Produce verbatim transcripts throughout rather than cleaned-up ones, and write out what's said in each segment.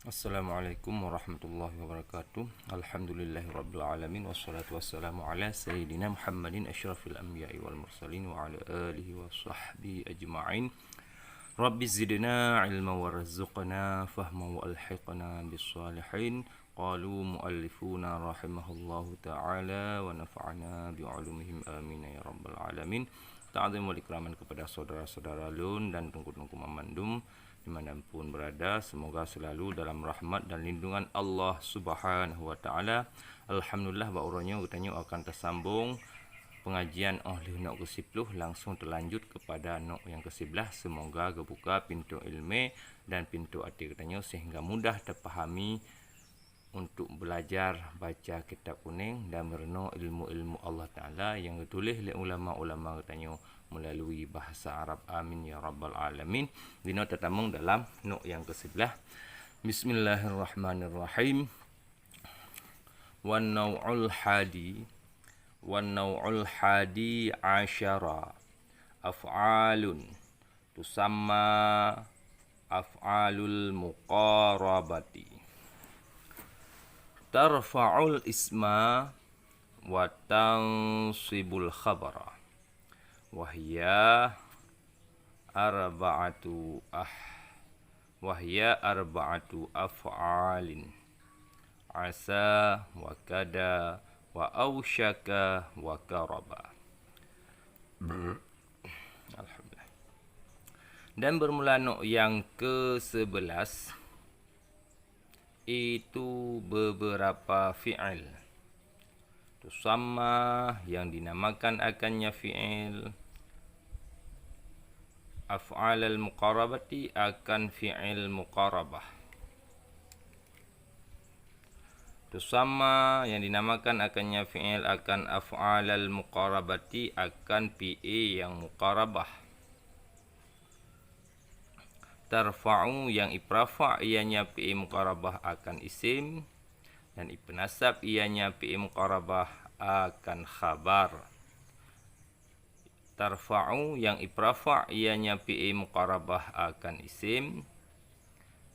Assalamualaikum warahmatullahi wabarakatuh. Alhamdulillahirabbil alamin, wassalatu wassalamu ala sayyidina Muhammadin asyrafil anbiya'i wal mursalin wa ala alihi wa sahbihi ajma'in. Rabbi zidna ilma warzuqna fahma wa alhiqna bis salihin. Qalu muallifuna rahimahullahu ta'ala wa nafa'ana bi ulumihim, amin ya rabbal alamin. Ta'zim wal ikraman kepada saudara-saudara lôn dan teungku-teungku mandum dimanapun berada, semoga selalu dalam rahmat dan lindungan Allah Subhanahu wa Ta'ala. Alhamdulillah, bak uroe nyoe geutanyoe akan teusambong pengajian óh lheueh nok keusiploh, langsung teulanjut kepada nok nyang keusiblaih. Semoga geubuka pintoe ileumé dan pintoe até geutanyoe sehingga mudah teupahami untuk belajar baca kitab kuning dan meurunoe ilmu-ilmu Allah Ta'ala nyang geutuléh lé ulama-ulama geutanyoe meulalu bahasa Arab. Amin ya rabbal alamin. Dinoe tatamong dalam nok nyang keusiblaih. Bismillahirrahmanirrahim. Wan nau'ul hadi, wan nau'ul hadi asyara af'alun tusamma af'alul muqarabati. Tarfa'ul isma wa tansibul khabara. Wahya arba'atu ah, wahya arba'atu af'alin. Asa wa kada wa ausyaka wa karaba. Alhamdulillah. Dan bermula nok yang ke sebelas, itu beberapa fi'il. Tusamma yang dinamakan akannya fi'il, af'alal muqarabati akan fi'il muqarabah. Tusamma yang dinamakan akannya fi'il akan af'alal muqarabati akan fi'il yang muqarabah. Tarfa'u yang iprafa' ianya fi'il muqarabah akan isim, dan ipeunasab ianya fi'il muqarabah akan khabar. Tarfa'u yang iprafa' ianya fi'il muqarabah akan isim,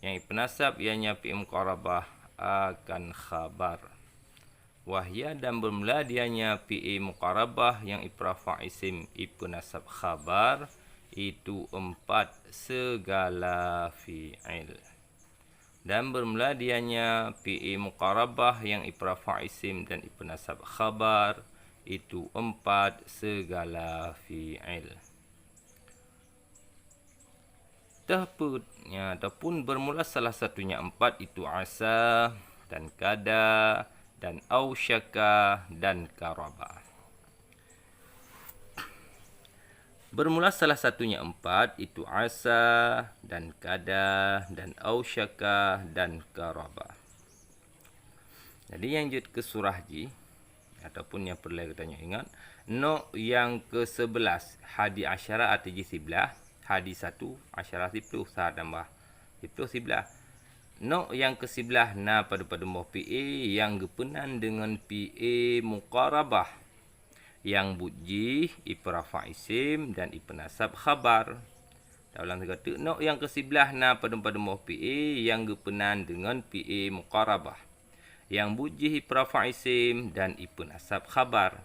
yang ipeunasab ianya fi'il muqarabah akan khabar. Wahya dan bermula dianya fi'il muqarabah yang iprafa' isim ipeunasab khabar, itu empat segala fi'il. Dan bermula dianya fi'il muqarabah yang iprafa' isim dan ipeunasab khabar, itu empat segala fi'il. Tahput, ya, ataupun bermula salah satunya empat, itu asa dan kada dan ausyaka dan karaba. Bermula salah satunya empat, itu asa dan kada dan ausyaka dan karaba. Jadi nyang jeuet keu surah jih ataupun nyang peureulée geutanyoe ingat, nok nyang keu sebelas, hadi asyara até jih siblaih, hadi satu asyara siploh, sa tambah siploh siblaih. Nok nyang keu siblaih na padum-padum boh fi'il nyang geupeunan deungon fi'il muqarabah. Nyang buet jih ipeurafa' isim dan ipeunasab khabar. Taulang sigoe teuk, nok nyang keu siblaih na padum-padum boh fi'il nyang geupeunan deungon fi'il muqarabah. Nyang buet jih ipeurafa' isim dan ipeunasab khabar.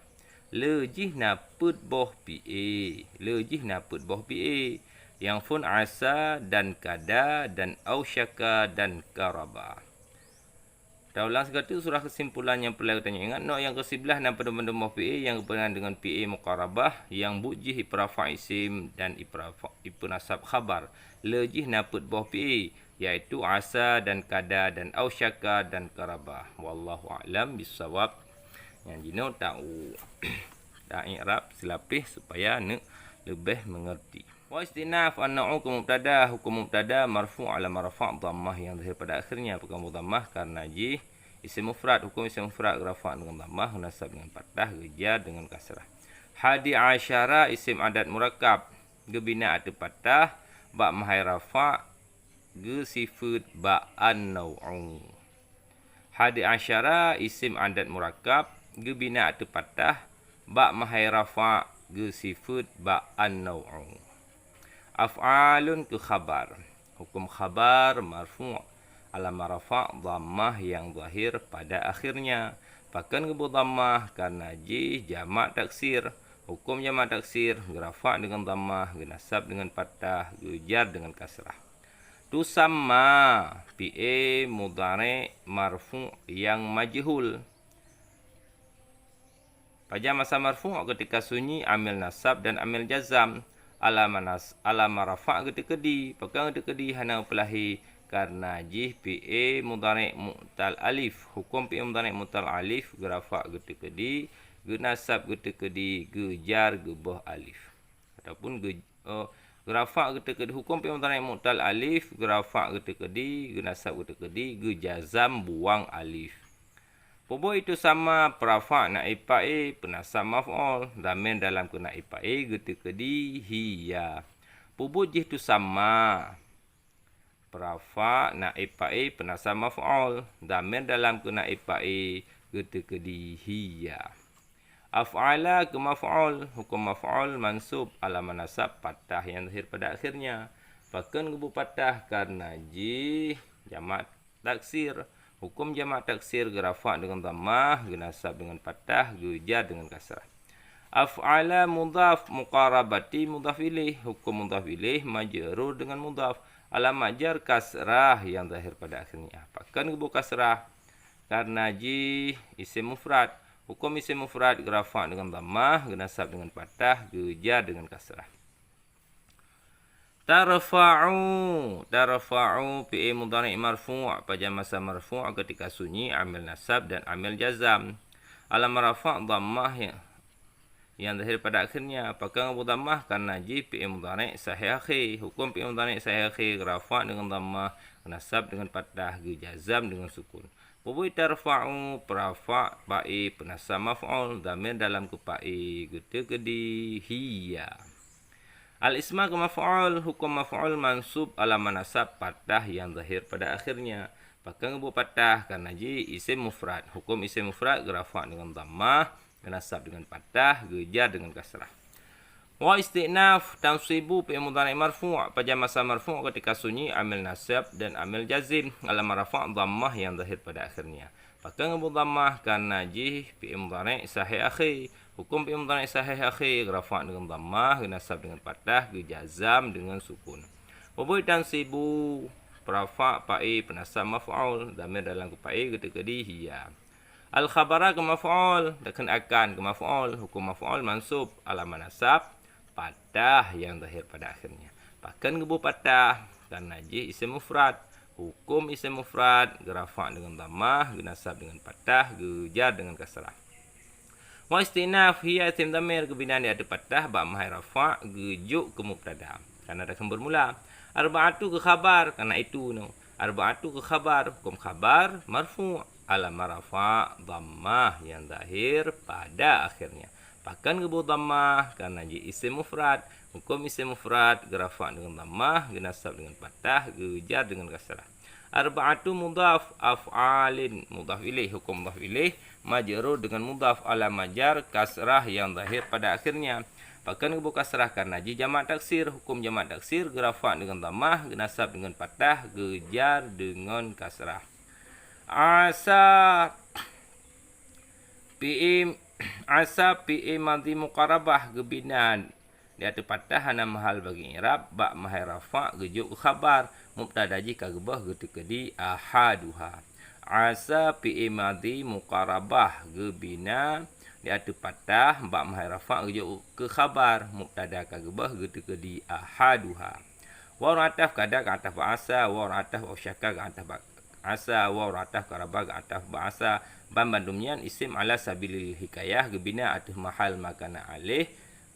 Le jih na peuet boh fi'il, le jih na peuet boh fi'il. Nyang phon asa dan kada dan ausyaka dan karaba. Taulang sigoe teuk, surah keusimpulan nyang peureulée geutanyoe ingat, nok nyang keu siblaih na padum-padum boh fi'il nyang geupeunan deungon fi'il muqarabah, nyang buet jih ipeurafa' isim dan ipeurafa', ipeunasab khabar. Le jih na peuet boh fi'il, yaitu asa dan kada dan ausyaka dan karaba. Wallahu a'lam bissawab. Nyang jinoe ta-, ta-i'rab silapeh supaya neuk leubeh meungeurti. Wa istinaf an-nau'u keu mubtada, huköm mubtada marfu' alamah rafa' dhammah nyang zahir pada akhirnya, peugah dhammah karena jih isim mufrad, huköm isim mufrad geurafa' deungon dhammah, geunasab deungon fathah, geujar deungon kasrah. Hadi asyara isim adat murakkab, geubina ateueh fathah, bak mahai rafa' geusifeuet bak an-nau'u. Hadi asyara isim adat murakkab geubina ateueh fathah bak mahai rafa' geusifeuet bak an-nau'u. Af'alun keu khabar. Huköm khabar marfu'. Alamah rafa' dhammah nyang zahir pada akhirnya. Pakon geubri dhammah? Karena jih jamak taksir. Huköm jamak taksir geurafa' deungon dhammah, geunasab deungon fathah, geujar deungon kasrah. Tusamma, fi'il mudhari' marfu' nyang majhul. Pajan masa marfu' keutika sunyi amil nasab dan amil jazam. Alamah nas-, alamah rafa' geuteukeudi. Pakon geuteukeudi hana peulahi? Karena jih fi'il mudhari' mu'tal alif. Huköm fi'il mudhari' mu'tal alif geurafa' geuteukeudi, geunasab geuteukeudi, geujar geuboh alif. Ataupun geu-, eh, geurafa' geuteukeudi, huköm fi'il mudhari' mu'tal alif, geurafa' geuteukeudi, geunasab geuteukeudi, geujazam buang alif. Peubeuet tusamma, peurafa' naib fa'il, peunasab maf'ul, dhamir dalam keu naib fa'il geuteukeudi hiya. Peubeuet jih tusamma, peurafa' naib fa'il, peunasab maf'ul, dhamir dalam keu naib fa'il geuteukeudi hiya. Af'ala keu maf'ul, huköm maf'ul mansub, alamah nasab fathah nyang zahir pada akhirnya. Pakon geubri fathah? Karena jih jamak taksir. Huköm jamak taksir geurafa' deungon dhammah, geunasab deungon fathah, geujar deungon kasrah. Af'ala mudhaf, muqarabati mudhaf ilaih. Huköm mudhaf ilaih majrur deungon mudhaf, alamah jar kasrah nyang zahir pada akhirnya. Pakon geubri kasrah? Karena jih isim mufrad. Huköm isim mufrad geurafa' deungon dhammah, geunasab deungon fathah, geujar deungon kasrah. Tarfa'u, tarfa'u fi'il mudhari' marfu', pajan masa marfu' keutika sunyi amil nasab dan amil jazam. Alamah rafa' dhammah nyang, nyang zahir pada akhirnya. Pakon geubri dhammah? Karena jih fi'il mudhari' sahih akhir. Huköm fi'il mudhari' sahih akhir geurafa' deungon dhammah, geunasab deungon fathah, geujazam deungon sukun. Peubeuet tarfa'u, peurafa' fa'il, peunasab maf'ul, dhamir dalam keu fa'il geuteukeudi hiya. Al-isma keu maf'ul, huköm maf'ul mansub, alamah nasab fathah nyang zahir pada akhirnya. Pakon geubri fathah? Karena jih isim mufrad. Huköm isim mufrad geurafa' deungon dhammah, geunasab deungon fathah, geujar deungon kasrah. Wa isti'naf, tansibu fi'il mudhari' marfu', pajan masa marfu' keutika sunyi amil nasab dan amil jazim, alamah rafa' dhammah nyang zahir pada akhirnya. Pakon geubri dhammah? Karena jih fi'il mudhari' sahih akhir. Huköm fi'il mudhari' sahih akhir geurafa' deungon dhammah, geunasab deungon fathah, geujazam deungon sukun. Peubeuet tansibu, peurafa' fa'il, peunasab maf'ul, dhamir dalam keu fa'il geuteukeudi hiya. Al-khabara keu maf'ul, takheun akan keu maf'ul, huköm maf'ul mansub, alamah nasab fathah nyang zahir pada akhirnya. Pakon geubri fathah? Karena jih isim mufrad. Huköm isim mufrad geurafa' deungon dhammah, geunasab deungon fathah, geujar deungon kasrah. Wa isti'naf, hiya isim dhamir geubina di ateueh fathah bak mahai rafa' geujok keu mubtada. Karena takheun beurmula. Arba'atu keu khabar, karena itu nyoe. Arba'atu keu khabar, huköm khabar marfu', alamah rafa' dhammah nyang zahir pada akhirnya. Pakon geubri dhammah? Karena jih isim mufrad. Huköm isim mufrad geurafa' deungon dhammah, geunasab deungon fathah, geujar deungon kasrah. Arba'atu mudhaf, af'alin mudhaf ilaih, huköm mudhaf ilaih majrur deungon mudhaf, alamah jar kasrah nyang zahir pada akhirnya. Pakon geubri kasrah? Karena jih jamak taksir. Huköm jamak taksir geurafa' deungon dhammah, geunasab deungon fathah, geujar deungon kasrah. Asa fi'il, asa fi'il madhi muqarabah geubina di ateueh fathah hana meuhal bagi i'rab, bak mahai rafa' geujok keu khabar, mubtada jih ka geuboh geuteukeudi ahaduha. Asa fi'il madhi muqarabah geubina di ateueh fathah bak mahai rafa' geujok keu khabar, mubtada ka geuboh geuteukeudi ahaduha. Waw ataf kada geuataf bak asa, waw ataf waw syaka geuataf bak asa, waw ataf qaraba geuataf bak asa. Banmandum nyan isim ala sabilil hikayah geubina ateueh mahal makana alih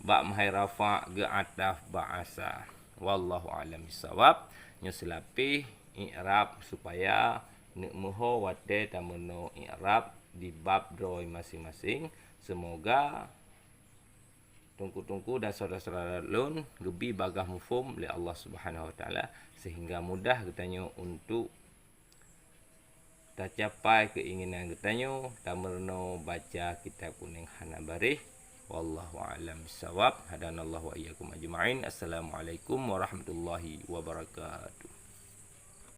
bak mahai rafa' geuataf bak asa. Wallahu a'lam bissawab. Nyoe seulapeh i'rab supaya neuk meuho watée tameurunoe i'rab di bab droe maséng-maséng. Seumoga teungku-teungku dan syedara-syedara lôn geubi bagaih muphom lé Allah Subhanahu Wa Taala, sehingga mudah geutanyoe untuk tacapai keuinginan geutanyoe tameurunoe baca kitab kunéng hana baréh. Wallahu a'lam bissawab. Hadanallahu wa iyyakum ajma'in. Assalamualaikum warahmatullahi wabarakatuh.